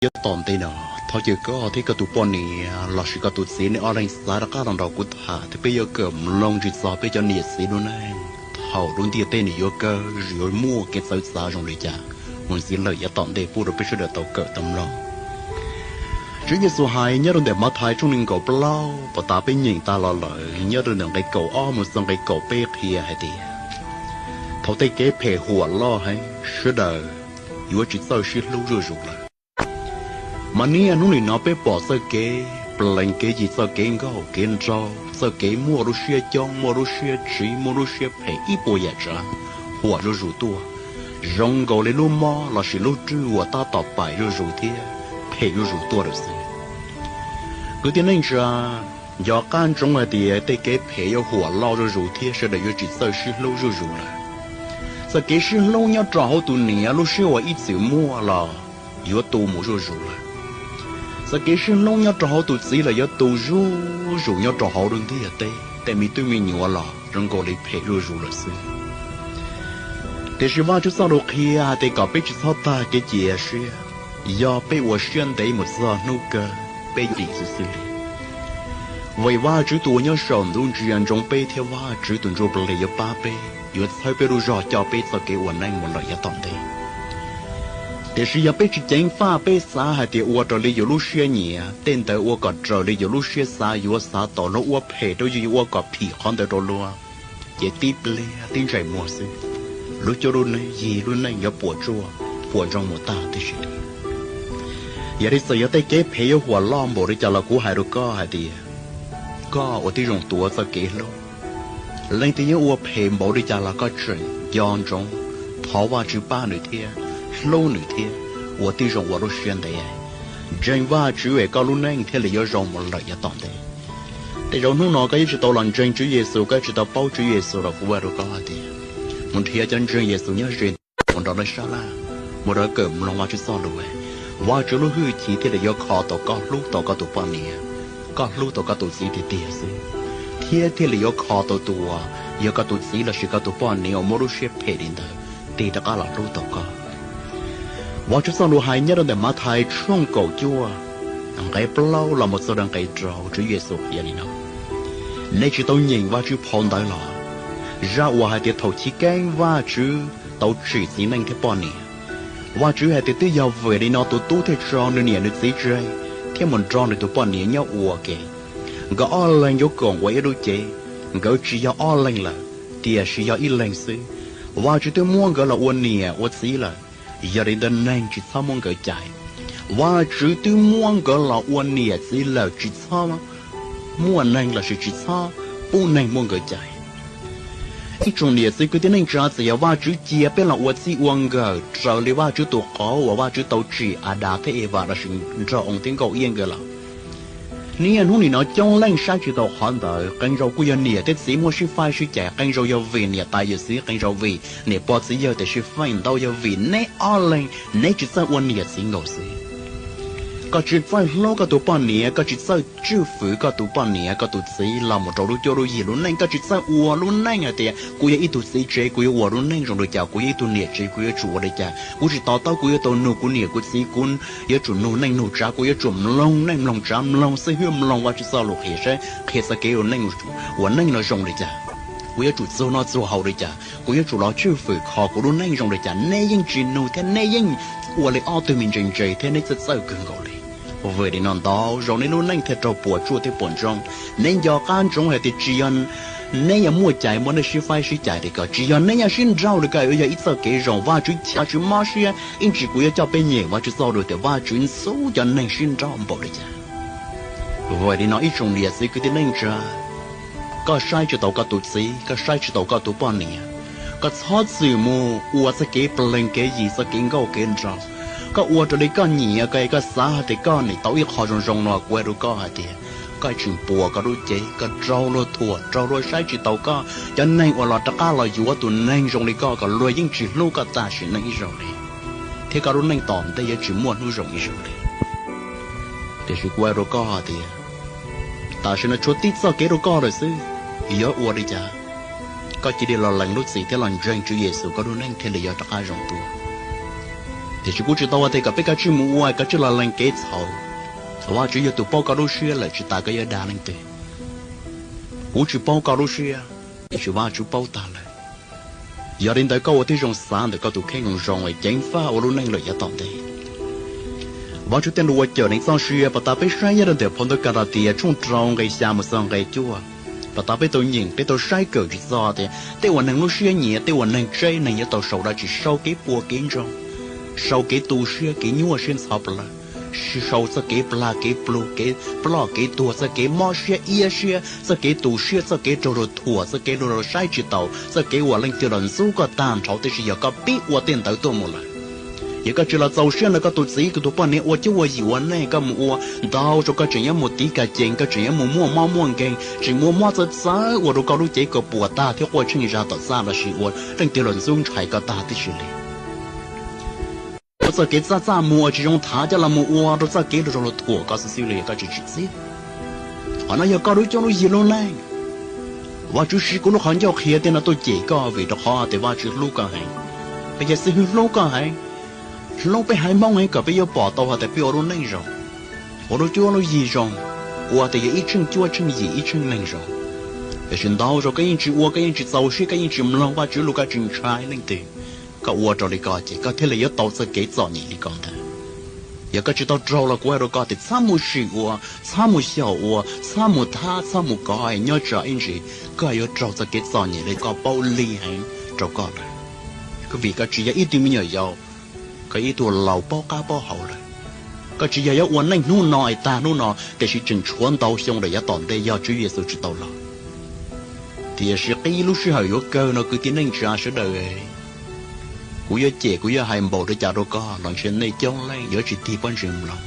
Yav tom ntej no, thov caw koj thiab koj tus poj niam lossis koj tus txiv nej ob leeg xav rov qab los nrog kuv tham thiab peb yuav kawm mloog tsis txog peb cov niam txiv lub neej. Thaum lub ntiaj teb nws yuav kawg yuav muaj kev txawv txav zoo li cas, mus ntxiv lawm yav tom ntej pub rau peb sawv daws tau kawm tau mloog. Tswv Yexus hais nyob rau ntawm Mathais tshooj nees nkaum plaub, puas tas peb nyeem tas los lawm, nyob rau ntawm nqe kaum ob mus txog nqe kaum peb qhia hais tias, thaum tej kev phem huam loj heev, sawv daws yuav tsis txawj sib hlub zuj zus lawm. Mas niaj hnub nim no peb pom txoj kev plees kev yig, txoj kev nkauj kev nraug, txoj kev muaj lub siab coob, muaj lub siab tsiv, muaj lub siab phem ib puas yam tsav huam zuj zus tuaj, zoo nkaus li lub mob lossis lub rwj uas tab tom paim zuj zus thiab phem zuj zus tuaj lawm xwb. Kwv tij neej tsa, nco qab ntsoov hais tias tej kev phem yuav huam loj zuj zus thiab sawv daws yuav tsis txawj sib hlub zuj zus lawm. Txoj kev sib hlub nyob rau hauv tus niam lub siab uas ib txwm muaj los yuav tu mus zuj zus lawm. Txoj kev sib hlub nyob rau hauv tus txiv los yuav tu zuj zus nyob rau hauv lub ntiaj teb, tej me tub me nyuam los zoo nkaus li phem zuj zus lawm xwb. Tiam sis Vajtswv txoj lus qhia hais tias kom peb tsis txhob tag kev cia siab, yog peb ua siab ntev mus txog hnub kawg peb dim xwb xwb li. Vim Vajtswv tus uas nyob saum ntuj ntsia ntsoov peb thiab Vajtswv tus Ntsujplig yuav pab peb, yuav txhawb peb lub zog coj peb txoj kev ua neej mus lawm yav tom ntej. Tiam sis yog peb tsis ceev faj, peb xav hais tias ua raws li yus lub siab nyiam, tej ntawd ua kom raws li yus lub siab xav, yuav xav tau luag ua phem rau yus, yuav ua kom phim qhov ntawd rau luag, ces tib pliag tib ntsais muag xwb, lub cuab lub neej, yig lub neej yuav puas tsuaj puas ntsoog mus tag tib si li. Yog li txawm yog tej kev phem yuav huam loj npaum li cas los kuv hais rau koj hais tias, koj ua tib zoo tuav txoj kev hlub. Leej twg yuav ua phem npaum li cas los koj tseem nco ntsoov thov Vajtswv pab nws thiab hlub nws thiab ua tib zoo ua lub siab ntev, ntseeg Vajtswv es koj lub neej thiaj li yuav zoo mus lawm yav tom ntej. Tej zaum hnub no koj yuav tsis tau los ntseeg Tswv Yexus, koj tsis tau paub Tswv Yexus los kuv hais rau koj hais tias, mus nrhiav cov ntseeg Yexus nyob ze ntawm mus nrog lawv sab laj, mus nrog kawm mloog Vajtswv txoj lus, Vajtswv lub hwj chim thiaj li yuav kho tau koj hlub tau koj tus poj niam, koj hlub tau koj tus txiv tiag tiag xwb, thiab thiaj li yuav kho tau tus uas yog koj tus txiv lossis koj tus poj niam uas muaj lub siab phem li ntawd tig rov qab los hlub tau koj. Vajtswv txoj lus hais nyob rau ntawm Mathais tshooj kaum cuaj, nqe plaub los mus txog rau nqe rau, Tswv Yexus qhia li no: Nej tsis tau nyeem Vajtswv phau ntawv los? Zaj uas hais tias thaum chiv keeb Vajtswv tau tsim txiv neej thiab poj niam. Vajtswv hais tias twb yog vim li no tus tub thiaj tso nws niam nws txiv tseg thiab mus nrog nws tus poj niam nyob ua ke. Nkawd ob leeg yuav koom ua ib lub cev, nkawd tsis yog ob leeg lawm, tiam sis yog ib leeg xwb. Vajtswv twb muab nkawd los ua niam ua txiv lawm, yog li ntawd neeg tsis txhob muab nkawd cais. Vajtswv twb muab nkawd los ua niam txiv lawm, tsis txhob muaj neeg lossis tsis txhob pub neeg muab nkawd cais. Ib tsoom niam txiv kwv tij neej tsa, txawm yog Vajtswv cia peb los ua txij ua nkawm raws li Vajtswv tus qauv uas Vajtswv tau tsim Adas thiab Evas lossis nraug oo thiab nkauj iab nkawd los, niaj hnub nim no coob leej saib tsis tau qhov ntawd. Qee zaus kuj yog niam thiab txiv muaj sib faib sib cais, qee zaus yog vim niam tais yawm txiv, qee zaus vim niam pog txiv yawg tiam sib faib, ntau yog vim neb ob leeg neb tsis txawj ua niam txiv nkaus xwb. Koj tsis txawj hlub koj tus poj niam, koj tsis txawj tswj fwm koj tus poj niam koj tus txiv los mus rau lub cuab lub yig lub neej, koj tsis txawj ua lub neej hais tias kuv yog ib tug txiv tsev, kuv yuav ua lub neej zoo li cas, kuv yog ib tug niam tsev, kuv yuav tsum ua li cas, kuv tsis to taub, kuv yuav tau nug kuv niam kuv txiv, kuv yuav tsum nug neej nug tsav, kuv yuav tsum mloog neej mloog tsav, mloog xib hwb, mloog Vajtswv txoj lus qhia saib qhia txoj kev ua neej no zoo li cas, kuv yuav tsum txuag noj txuag haus li cas, kuv yuav tsum los tswj fwm kho kuv lub neej zoo li cas. Neb yeej tsis nug thiab neb yeej ua li ob tug me ntse ntse thiab neb txawj txawj kawg nkaus li. Vim li no ntau zaus neb lub neej thiaj raug puas tsuaj thiab puas ntsoog. Neb nco qab ntsoov hais tias tsis yog neb yog muaj cais muaj neej sib faib sib cais li ko, tsis yog neb yog sib nrauj li ko, yog ib txoj kev zoo. Vajtswv cia, Vajtswv mob siab ib ntsis kuv yuav coj peb nyeem Vajtswv txoj lus tias Vajtswv ntxub cov neeg sib nrauj npaum li cas. Vim li no ib tsoom niam txiv kwv tij neej tsa, koj saib tsis taus koj tus txiv, koj saib tsis taus koj tus poj niam, koj txhob txwm mus ua txoj kev plees kev yig, txoj kev nkauj kev nraug. Koj ua raws li koj nyiam, koj, koj xav hais tias koj nim tau ib qho zoo zoo no, kuv hais rau koj hais tias koj tseem puas koj lub cev, koj raug luag thuam, raug luag saib tsis taus koj. Cov neeg uas los rov qab los yuav tus neeg zoo li koj kom luag yeej tsis hlub koj tam sim neej ib zaug li, thiab koj lub neej tom ntej yuav tsis muaj hnub zoo ib zaug li. Tiam sis kuv hais rau koj hais tias tam sim no tshuav tib txoj kev rau koj lawm xwb, yuav ua li cas? Koj cia li los lees lub txim thiab los ntseeg Tswv Yexus, koj lub neej thiaj li yuav rov qab zoo tuaj. Tiam sis kuv tsis tau hais tias kom peb kav tsij mus ua, kav tsij los lees kev txhaum. Vajtswv yog tus paub koj lub siab lawm, tsis tas koj yuav dag leej twg. Kuv tsis paub koj lub siab, tiam sis Vajtswv paub tag lawm. Yog li ntawd koj ua tib zoo xav ntawm koj tus kheej zoo zoo es ceev faj ua lub neej lawm yav tom ntej. Vajtswv tej lus uas cawm neeg txoj sia, pas tas peb saib nyob rau ntawm phau ntawv Kalatias tshooj rau nqe xya mus txog nqe cuaj, pas tas peb tau nyeem, peb tau saib kawm tsis txog tias tej uas neeg lub siab nyiam, tej uas neeg tseb, neeg yuav tau sau dab tsi, sau kev puas kev ntsoog, sau kev tu siab kev nyuaj siab ntxhov plawv, sau txoj kev plag kev plug, kev ploj kev tuag, txoj kev mob siab iab siab, txoj kev tu siab, txoj kev raug luag thuam, txoj kev luag saib tsis taus, txoj kev uas leej twg los ntxub koj tag nrho, tiam sis yog koj pib ua tej ntawd tuaj mus lawm, yog koj tsis los txaus siab ntawm koj tus txiv koj tus poj niam ua cuab ua yim ua neej, koj mus ua ntau rau koj tseem yuav mus tiv kas cees, koj tseem yuav mus muaj mob muaj nkeeg, tseem muaj mob txawv txawv ua rau koj lub cev koj puas tag thiab quaj tsheej zag tom txaj lossis ua leej twg los ntxub ntshai koj tag tib si li. Ua txoj kev txaj txaj muag tsis zoo thav coj los mus ua rau txoj kev luag rau luag thuam koj xwb xwb li, yog koj tsis tsim txiaj. Qhov no yog koj lub cuab lub yig lub neej. Vajtswv siv kuv lub qhov ncauj qhia tej no tuaj cem koj vim rau qhov tias Vajtswv hlub koj heev. Peb cov xib hwb hlub koj heev, hlub peb haiv Hmoob heev kom peb yuav pom tau hais tias peb ua lub neej zoo, ua lub cuab lub yig zoo, ua tias yog ib tsheej cuab tsheej yim ib tsheej neeg zoo. Tiam sis ntau zaus koj yeej tsis ua, koj yeej tsis txaus siab, koj yeej tsis mloog Vajtswv lus, koj tsis ntshai leej twg. Koj ua raws li ko ces koj thiaj li yuav tau txoj kev txom nyem li ko ntag. Yog koj tsis tau raug los kuv hais rau koj tias txhob mus sim ua, txhob mus xyaum ua, txhob mus thab, txhob mus kov, nyob tso ib ntsis koj yuav raug txoj kev txom nyem li koj paub lig heev rau koj lawm. Vim koj tsis yog ib tug me nyuam yaus, koj ib tug laus paub qab paub hau lawm. Koj tsis yog yuav ua neej hnub no es tag hnub no, tiam sis tseem tshuav ntau xyoo lawm yav tom ntej yog Tswv Yexus tsis tau los. Tiam sis qib lub sij hawm yuav kawg no kwv tij neej tsa sawv daws, kuv yuav cem kuv yuav hais npaum li cas rau koj los ntshe nej coob leej yuav tsis tig pob ntseg mloog.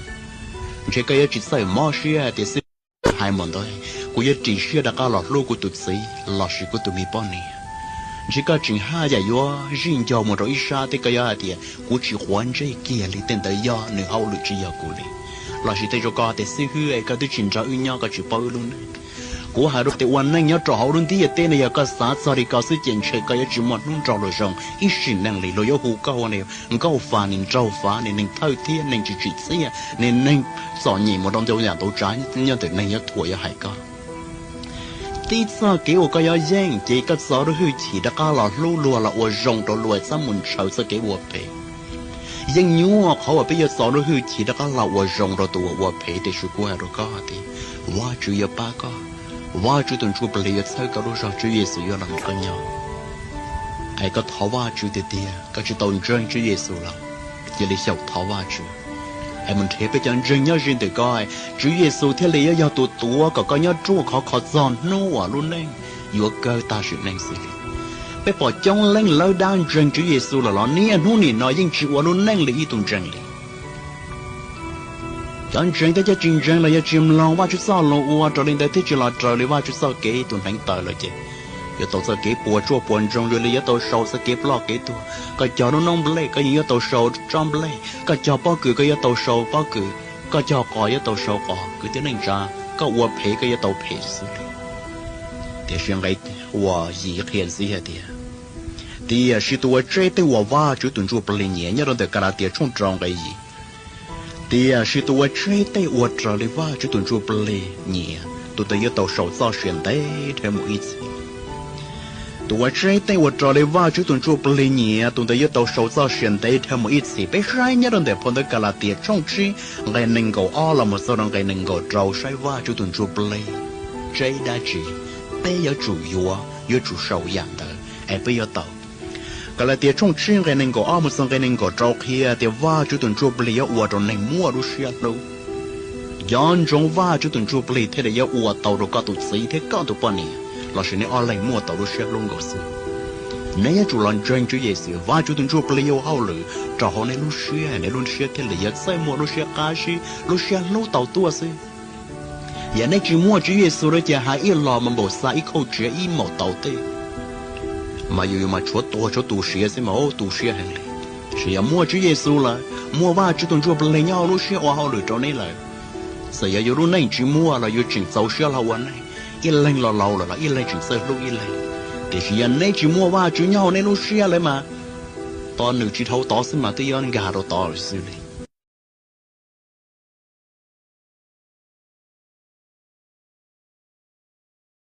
Ntshe koj yuav tsis txawj mob siab hais tias xib hwb hais mus ntawd, kuv yuav ris siab rov qab los hlub kuv tus txiv lossis kuv tus me poj niam. Ntshe koj tseem haj yam yuav zij ncaug mus rau ib sab thiab koj yuav hais tias kuv tsis quav ntsej kiag li, tej ntawd yog nws hauj lwm tsis yog kuv li. Lossis tej zaum koj tias xib hwb es koj twb tsis nrog wb nyob koj tsis paub wb lub neej. Kuv hais rau tias ua neej nyob rau hauv lub ntiaj teb no yog koj xav txog li ko xwb ces ntshe koj yuav tsis muaj hnub nrog luag zoo ib sim neej li. Luag yuav hu koj ua niag nkauj fas, niag nraug fas, niag neeg thawj thiab neeg tsis tsim txiaj, niag neeg txom nyem mus rau ntau yam ntau tsav nyob ntawm neeg yuav thuam yuav hais koj. Tib txoj kev uas koj yuav yeej ces koj txo lub hwj chim rov qab los hlub luag los ua zoo rau luag, txhob mus ntshaw txoj kev ua phem. Yeej nyuaj qhov uas peb yuav txo lub hwj chim rov qab los ua zoo rau tus uas ua phem, tiam sis kuv hais rau koj tias Vajtswv yuav pab koj. Vajtswv tus Ntsuj Plig yuav txhawb koj lub zog, Tswv Yexus yuav los nrog koj nyob. Es koj thov Vajtswv tiag tiag, koj tsis tau ntseeg Tswv Yexus los cia li xyaum thov Vajtswv. Es mus nrhiav peb cov ntseeg nyob ze ntawm koj, Tswv Yexus thiaj li yuav yog tus tuav kom koj nyob ruaj khov kho txog hnub uas lub neej yuav kawg tag sim neej xwb li. Peb pom coob leej lawv dab ntseeg Tswv Yexus lawm los niaj hnub nim no yeej tsis ua lub neej li ib tug ntseeg li. Cov ntseeg thiab cov tsis ntseeg los yog tsis mloog Vajtswv txoj lus ua raws li ntawd thiab tsis los raws li Vajtswv txoj kev, tus hneev taws lawm ces yuav tau txoj kev puas tsuaj puas ntsoog, yuav li yuav tau sau txoj kev ploj kev tuag. Koj cog lub noob nplej, koj yeej yuav tau sau tsob nplej. Koj cog pob kws, koj yuav tau sau pob kws. Koj cog qos, yuav tau sau qos. Kwv tij neej tsa, koj ua phem, koj yuav tau phem xwb li. Tiam sis nqe uas yim qhia ntxiv hais tias, tiam sis tus uas tseb tej uas Vajtswv tus Ntsuj Plig nyiam, nyob rau ntawm Kalatias tshooj rau nqe yim. Tiam sis tus uas tseb tej uas raws li Vajtswv tus Ntsuj Plig nyiam, tus ntawd yuav tau sau txoj sia ntev dhawv mus ib txhis. Tus uas tseb tej uas raws li Vajtswv tus Ntsuj Plig nyiam, tus ntawd yuav tau sau txoj sia ntev dhawv mus ib txhis. Peb saib nyob rau ntawm phau ntawv Kalatias tshooj tsib nqe nees nkaum ob los mus txog rau nqe nees nkaum rau, saib Vajtswv tus Ntsuj Plig tseb dab tsi, peb yuav tsum yuav, yuav tsum sau yam ntawd es peb yuav tau. Kalatias tshooj tsib nqe nees nkaum ob mus txog nqe nees nkaum rau qhia tias Vajtswv tus Ntsuj Plig yuav ua rau neeg muaj lub siab hlub. Nco ntsoov Vajtswv tus Ntsuj Plig thiaj li yuav ua tau rau koj tus txiv thiab koj tus poj niam, lossis neb ob leeg muaj tau lub siab hlub nkaus xwb. Neb yuav tsum los ntseeg Tswv Yexus, Vajtswv tus Ntsuj Plig yuav ua hauj lwm rau hauv neb lub siab, neb lub siab thiaj li yuav txawj muaj lub siab qab zib, lub siab hlub tau tuaj xwb. Yog neb tsis muaj Tswv Yexus lawm ces hais ib los mas npaum xa ib khauj tsiav ib maum taus tej, mas yus yus mas tshuav tuag tshuav tu siav xwb mas tu siab heev li. Tiam sis yog muaj Tswv Yexus lawm, muaj Vajtswv tus Ntsuj Plig nyob hauv lub siab ua hauj lwm rau neb lawm, txawm yog yus lub neej tsis muaj los yus tseem txaus siab los ua neej, ib leeg los laus lawm los ib leeg tseem txawj hlub ib leeg. Tiam sis yog neb tsis muaj Vajtswv nyob hauv neb lub siab lawm mas Nws tsis dhau tod xwb mas twb yog nkag rau tod lawm xwb li.